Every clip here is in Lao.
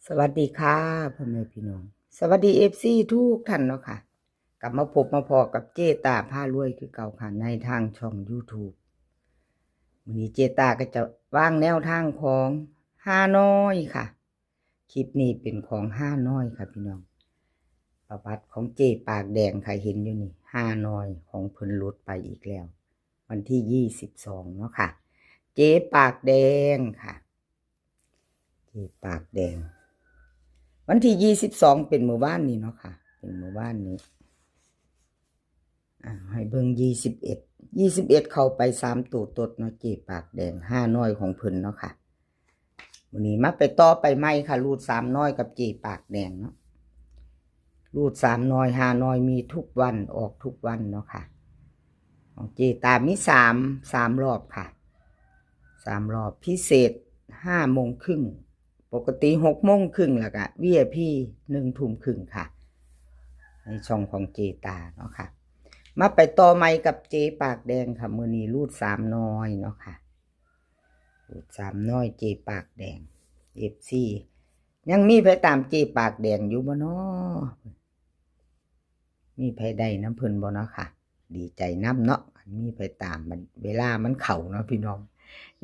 สวัสดีค่ะพ่อแม่พี่น้อง สวัสดี เอฟซี ทุกท่านเนาะค่ะ กลับมาพบมาพ้อกับเจ๊ตาพารวยคือเก่าค่ะ ในทางช่อง YouTube มื้อนี้เจ๊ตาก็จะวางแนวทางของฮานอยค่ะ คลิปนี้เป็นของฮานอยค่ะพี่น้อง ประวัติของเจ๊ปากแดงค่ะ เห็นอยู่นี่ ฮานอยของเพิ่นหลุดไปอีกแล้ว วันที่ยี่สิบสองเนาะค่ะ เจ๊ปากแดงค่ะ เจ๊ปากแดง วันที่ยี่สิบสองเป็นมื้อวานนี้เนาะค่ะ เป็นมื้อวานนี้ อ่า ให้เบิ่งยี่สิบเอ็ด ยี่สิบเอ็ดเข้าไปสามตัวตดเนาะ เจ๊ปากแดง ฮานอยของเพิ่นเนาะค่ะ มื้อนี้มาไปต่อไปใหม่ค่ะ รูดสามน้อยกับเจ๊ปากแดงเนาะ รูดสามน้อย ฮานอยมีทุกวัน ออกทุกวันเนาะค่ะ ของเจ๊ตามีสาม สามรอบค่ะ สามรอบ พิเศษห้าโมงครึ่ง ปกติหกโมงครึ่ง แล้วก็ วีไอพี หนึ่งทุ่มครึ่งค่ะ ในช่องของเจ๊ตาเนาะค่ะ มาไปต่อใหม่กับเจ๊ปากแดงค่ะ มื้อนี้รูดสามน้อยเนาะค่ะ รูดสามน้อยเจ๊ปากแดง เอฟซี ยังมีไผตามเจ๊ปากแดงอยู่บ่น้อ มีไผได้นำเพิ่นบ่เนาะค่ะ ดีใจนำเนาะ คันมีไผตาม มัน เวลามันเข้าเนาะพี่น้อง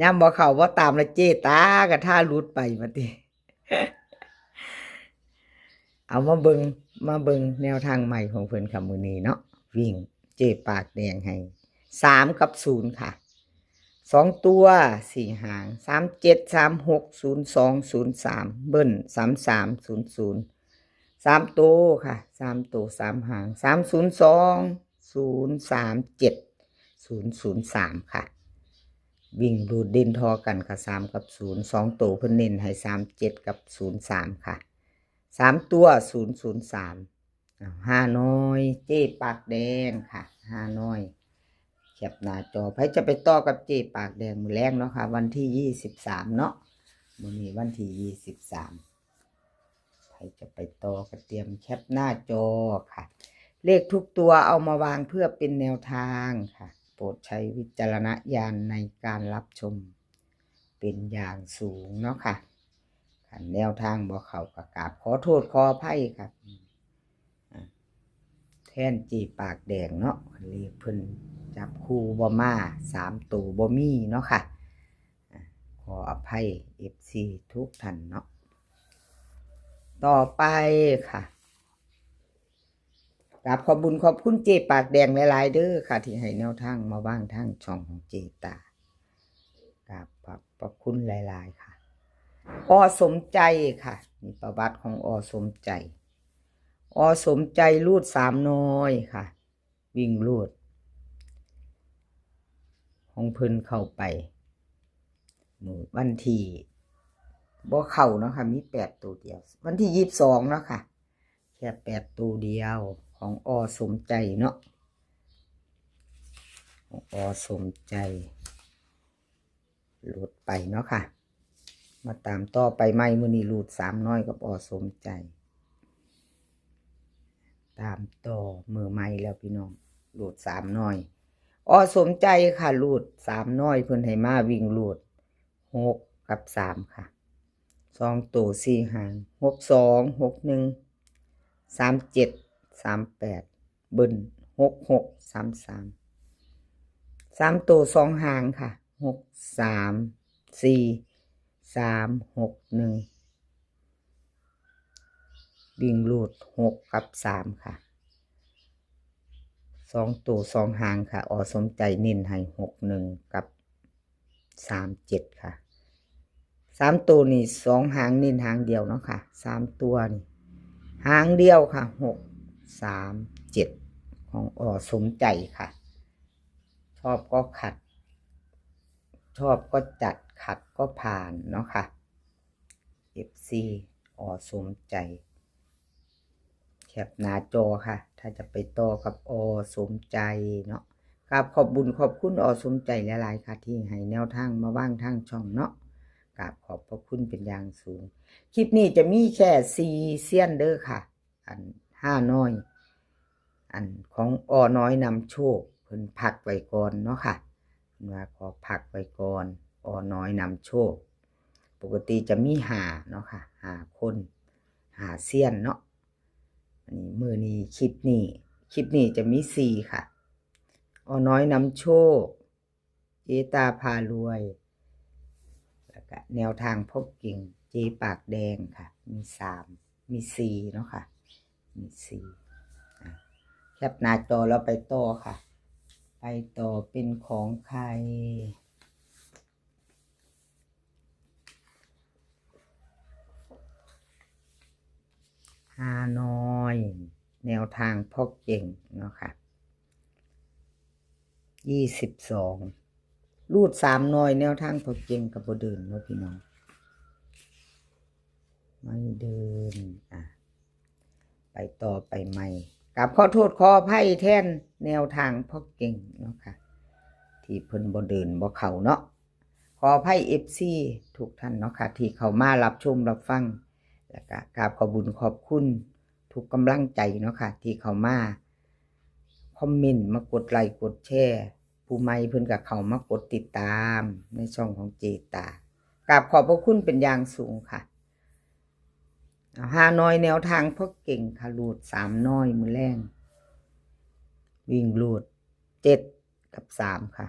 ยามบ่เข้าบ่ตามละเจ๊ตาก็ท่าหลุดไปบัดนี้ เอามาเบิ่ง มาเบิ่งแนวทางใหม่ของเพิ่นค่ะ มื้อนี้เนาะ วิ่งเจ๊ปากแดงให้สามกับศูนย์ค่ะ สองตัวสี่หาง สามเจ็ด สามหก ศูนย์สอง ศูนย์สาม เบิ้ล สามสาม ศูนย์ศูนย์ สามโตค่ะ สามโตสามหาง สามศูนย์สอง ศูนย์สามเจ็ด ศูนย์ศูนย์สามค่ะ วิ่งรูดเด่นทอกันค่ะ สามกับศูนย์ สองโตเพิ่นเน้นให้สามเจ็ดกับศูนย์สามค่ะ สามตัวศูนย์ศูนย์สาม อ้าว ฮานอย เจ๊ปากแดงค่ะ ฮานอย แคปหน้าจอ ไผจะไปต่อกับเจ๊ปากแดงมื้อแลงเนาะค่ะ วันที่ยี่สิบสามเนาะ มื้อนี้วันที่ยี่สิบสาม ไผจะไปต่อก็เตรียมแคปหน้าจอค่ะ เลขทุกตัวเอามาวางเพื่อเป็นแนวทางค่ะ โปรดใช้วิจารณญาณในการรับชมเป็นอย่างสูงเนาะค่ะ คันแนวทางบ่เข้าก็กราบขอโทษขออภัยค่ะ อ่า แทนเจ๊ปากแดงเนาะ เลขเพิ่นจับคู่บ่มา สามโตบ่มีเนาะค่ะ อ่า ขออภัย เอฟซี ทุกท่านเนาะ ต่อไปค่ะ กราบขอบบุญขอบคุณเจ๊ปากแดงหลายๆ เด้อค่ะ ที่ให้แนวทางมาวางทางช่องของเจ๊ตา กราบขอบพระคุณหลายๆ ค่ะ อ.สมใจค่ะ นี่ประวัติของ อ.สมใจ อ.สมใจรูดสามน้อยค่ะ วิ่งรูด ของเพิ่นเข้าไป มื้อวันที่ บ่เข้าเนาะค่ะ มีแปดตัวเดียว วันที่ยี่สิบสองเนาะค่ะ แค่แปดตัวเดียว ของ อ.สมใจเนาะ ของ อ.สมใจ หลุดไปเนาะค่ะ มาตามต่อไปใหม่ มื้อนี้รูดสามน้อยกับ อ.สมใจ ตามต่อมื้อใหม่แล้วพี่น้อง รูดสามน้อย อ.สมใจค่ะ รูดสามน้อย เพิ่นให้มาวิ่งรูดหกกับสามค่ะ สองโตสี่หาง หกสอง หกหนึ่ง สามเจ็ด สามแปด เบิ้ล หกหก สามสาม สามโตสองหางค่ะ หกสามสี่ สามหกหนึ่ง วิ่งรูดหกกับสามค่ะ สองโตสองหางค่ะ อ.สมใจเน้นให้หกหนึ่งกับสามเจ็ดค่ะ สามโตนี่สองหางเน้นหางเดียวเนาะค่ะ สามตัวนี่หางเดียวค่ะ หกสามเจ็ด ของ อ.สมใจค่ะ ชอบก็ขัด ชอบก็จัด ขัดก็ผ่านเนาะค่ะ เอฟซี อ.สมใจ แคปหน้าจอค่ะ ถ้าจะไปต่อกับ อ.สมใจเนาะ กราบขอบบุญขอบคุณ อ.สมใจหลายๆ ค่ะ ที่ให้แนวทางมาวางทางช่องเนาะ กราบขอบพระคุณเป็นอย่างสูง คลิปนี้จะมีแค่สี่เซียนเด้อค่ะ อัน ฮานอย อันของ อ.น้อยนำโชค เพิ่นพักไว้ก่อนเนาะค่ะ เพิ่นว่าขอพักไว้ก่อน อ.น้อยนำโชค ປົກກະຕິຈະມີຫ້າເນາະຄ່ະ ຫ້າຄົນ ຫ້າຊຽນເນາະ. ອັນນີ້ ມື້ນີ້ ຄລິບນີ້ ຄລິບນີ້ຈະມີສີ່ຄ່ະ ອໍນ້ອຍນຳໂຊກ ເຈຕາພາລວຍ ແລ້ວກະແນວທາງພໍ່ເກັ່ງ ເຈປາກແດງຄ່ະ ມີສາມ ມີສີ່ເນາະຄ່ະ ມີສີ່ ອາ ແຄປໜ້າຈໍແລ້ວໄປຕໍ່ຄ່ະ ໄປຕໍ່ເປັນຂອງໃຜ? ຫ້ານ້ອຍ ແນວທາງພໍ່ເກັ່ງເນາະຄ່ະ ຊາວສອງ ຮູດສາມນ້ອຍ ແນວທາງພໍ່ເກັ່ງກໍບໍ່ເດີນເນາະພີ່ນ້ອງ ໄມ່ເດີນ ອາ ໄປຕໍ່ໄປໃໝ່ ກາບຂໍໂທດຂໍອະໄພແທນແນວທາງພໍ່ເກັ່ງເນາະຄ່ະ ທີ່ເພິ່ນບໍ່ເດີນບໍ່ເຂົ້າເນາະ ຂໍອະໄພເອັຟຊີທຸກທ່ານເນາະຄ່ະ ທີ່ເຂົ້າມາຮັບຊົມຮັບຟັງ ແລ້ວກະກາບຂອບບຸນຂອບຄຸນທຸກກຳລັງໃຈເນາະຄ່ະ ທີ່ເຂົ້າມາຄອມເມັນ ມາກົດໄລກົດແຊ ຜູ້ໃໝ່ເພິ່ນກະເຂົ້າມາກົດຕິດຕາມໃນຊ່ອງຂອງເຈຕາ ກາບຂອບພະຄຸນເປັນຢ່າງສູງຄ່ະ. ເອົາ ຫ້ານ້ອຍແນວທາງພໍ່ເກັ່ງຄ່ະ ຮູດສາມນ້ອຍມື້ແລງ ວິ່ງຮູດເຈັດກັບສາມຄ່ະ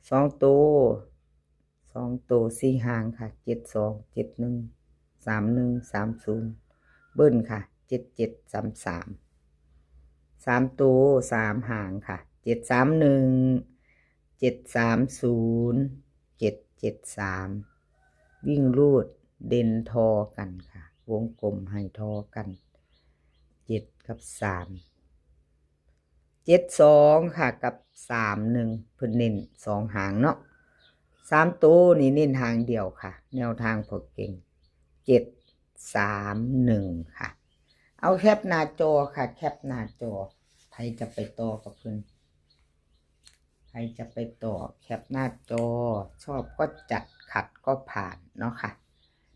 ສອງໂຕ ສອງໂຕສີ່ຫາງຄ່ະ ເຈັດສອງ ເຈັດໜຶ່ງ ສາມໜຶ່ງ ສາມສູນ ເບິ້ນຄ່ະ ເຈັດເຈັດ ສາມສາມ ສາມໂຕສາມຫາງຄ່ະ ເຈັດສາມໜຶ່ງ ເຈັດສາມສູນ ເຈັດເຈັດສາມ ວິ່ງຮູດເດັ່ນທໍ່ກັນຄ່ະ ວົງກົມໃຫ້ທໍ່ກັນ ເຈັດກັບສາມ ເຈັດສອງຄ່ະ ກັບສາມໜຶ່ງ ເພິ່ນເນັ້ນສອງຫາງເນາະ ສາມໂຕນີ້ເນັ້ນຫາງດຽວຄ່ະ ແນວທາງພໍ່ເກັ່ງ ເຈັດສາມໜຶ່ງຄ່ະ ເອົາແຄປໜ້າຈໍຄ່ະ ແຄປໜ້າຈໍ ໃຜຈະໄປຕໍ່ກັບເພິ່ນ ໃຜຈະໄປຕໍ່ ແຄປໜ້າຈໍ ຊອບກໍຈັດ ຂັດກໍຜ່ານເນາະຄ່ະ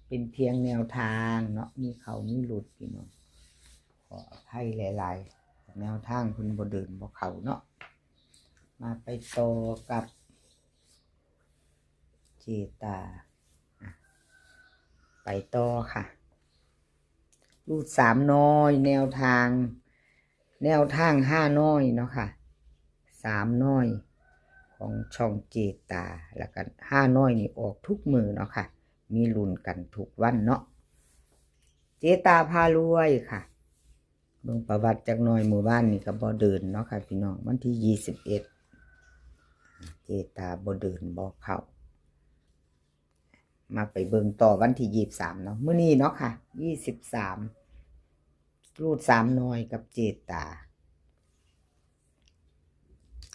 ເປັນພຽງແນວທາງເນາະ ມີເຂົ້າມີຫຼຸດພີ່ນ້ອງ ຂໍອະໄພຫຼາຍໆ ແນວທາງເພິ່ນບໍ່ເດີນບໍ່ເຂົ້າເນາະ ມາໄປຕໍ່ກັບເຈຕາ ອາ ໄປຕໍ່ຄ່ະ ຮູດສາມນ້ອຍ ແນວທາງ ແນວທາງຫ້ານ້ອຍເນາະຄ່ະ ສາມນ້ອຍຂອງຊ່ອງເຈຕາ ແລ້ວກໍຫ້ານ້ອຍນີ້ອອກທຸກມື້ເນາະຄ່ະ ມີລຸ້ນກັນທຸກວັນເນາະ ເຈຕາພາລວຍຄ່ະ ເບິ່ງປະຫວັດຈັກໜ່ອຍ ມື້ວານນີ້ກໍບໍ່ເດີນເນາະຄ່ະພີ່ນ້ອງ ວັນທີຊາວເອັດ ເຈຕາບໍ່ເດີນບໍ່ເຂົ້າ ມາໄປເບິ່ງຕໍ່ວັນທີຊາວສາມເນາະ ມື້ນີ້ເນາະຄ່ະ ຊາວສາມ ຮູດສາມນ້ອຍກັບເຈຕາ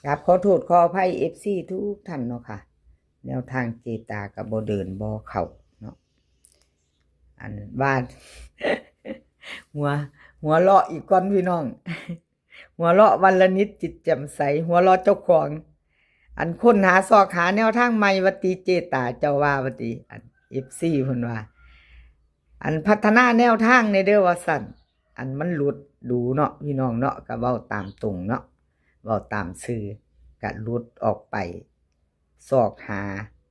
ກາບຂໍໂທດຂໍອະໄພເອັຟຊີທຸກທ່ານເນາະຄ່ະ ແນວທາງເຈຕາກໍບໍ່ເດີນບໍ່ເຂົ້າເນາະ ອັນວ່າ ຫົວ ຫົວເລາະອີກກ່ອນພີ່ນ້ອງ ຫົວເລາະວັນລະນິດຈິດແຈ່ມໃສ ຫົວເລາະເຈົ້າຂອງ ອັນຄົ້ນຫາຊອກຫາແນວທາງໃໝ່ວ່າຕິ ເຈຕາເຈົ້າວ່າວ່າຕິ. ອັນເອັຟຊີເພິ່ນວ່າ ອັນພັດທະນາແນວທາງແດ່ເດີວ່າຊັ້ນ. ອັນມັນຫຼຸດດູເນາະພີ່ນ້ອງເນາະ ກະເວົ້າຕາມຕົງເນາະ ເວົ້າຕາມຊື່ ກະຫຼຸດອອກໄປ ຊອກຫາ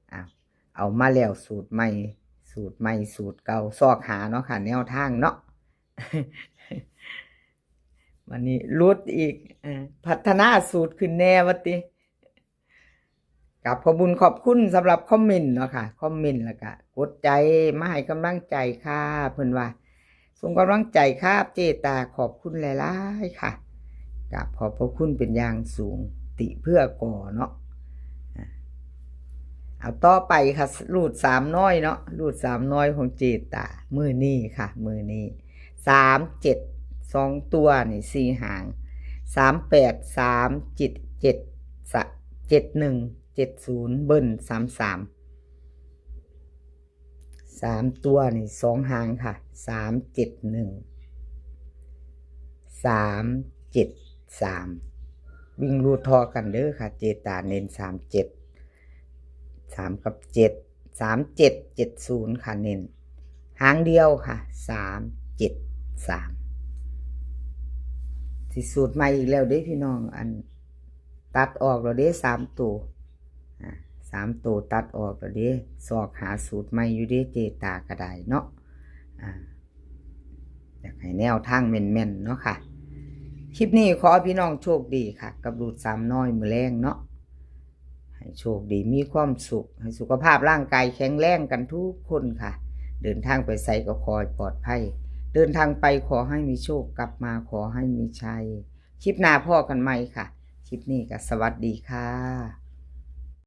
ເອົາ ເອົາມາແລ້ວສູດໃໝ່ ສູດໃໝ່ສູດເກົ່າ ຊອກຫາເນາະຄ່ະ ແນວທາງເນາະ. ບັດນີ້ຫຼຸດອີກ ເອີ ພັດທະນາສູດຂຶ້ນແດ່ວ່າຕິ. ກາບຂອບບຸນຂອບຄຸນສຳລັບຄອມເມັນເນາະຄ່ະ ຄອມເມັນແລ້ວກະກົດໃຈມາໃຫ້ກຳລັງໃຈຄ່ະ ເພິ່ນວ່າ ສົ່ງກຳລັງໃຈຄັບເຈຕາ ຂອບຄຸນຫຼາຍໆຄ່ະ ກາບຂອບພະຄຸນເປັນຢ່າງສູງ ຕິເພື່ອກໍ່ເນາະ. ເອົາຕໍ່ໄປຄ່ະ ຮູດສາມນ້ອຍເນາະ ຮູດສາມນ້ອຍຂອງເຈຕາ ມື້ນີ້ຄ່ະ ມື້ນີ້ ສາມເຈັດ ສອງຕົວນີ້ສີ່ຫາງ ສາມແປດ ສາມເຈັດ ເຈັດໜຶ່ງ ເຈັດສູນ ເບິ້ນສາມສາມ ສາມຕົວນີ້ສອງຫາງຄ່ະ ສາມເຈັດໜຶ່ງ ສາມເຈັດສາມ ວິ່ງຮູດທໍ່ກັນເດີຄ່ະ ເຈຕາເນັ້ນສາມເຈັດ ສາມກັບເຈັດ ສາມເຈັດ ເຈັດສູນຄ່ະ ເນັ້ນຫາງດຽວຄ່ະ ສາມເຈັດສາມ. ຊິສູດໃໝ່ອີກແລ້ວເດ້ພີ່ນ້ອງ ອັນຕັດອອກແລ້ວເດ້ສາມໂຕ ອາ ສາມໂຕຕັດອອກແລ້ວເດ້ ຊອກຫາສູດໃໝ່ຢູ່ເດ້ ເຈຕາກໍໄດ້ເນາະ ອາ ຢາກໃຫ້ແນວທາງແມ່ນໆເນາະຄ່ະ. ຄລິບນີ້ຂໍໃຫ້ພີ່ນ້ອງໂຊກດີຄ່ະ ກັບລູດສາມນ້ອຍມື້ແລງເນາະ ໃຫ້ໂຊກດີ ມີຄວາມສຸກ ໃຫ້ສຸຂະພາບຮ່າງກາຍແຂງແຮງກັນທຸກຄົນຄ່ະ. ເດີນທາງໄປໃສກໍຂໍໃຫ້ປອດໄພ ເດີນທາງໄປຂໍໃຫ້ມີໂຊກ ກັບມາຂໍໃຫ້ມີໄຊ. ຄລິບໜ້າພໍ້ກັນໃໝ່ຄ່ະ. ຄລິບນີ້ກໍສະຫວັດດີຄ່ະ.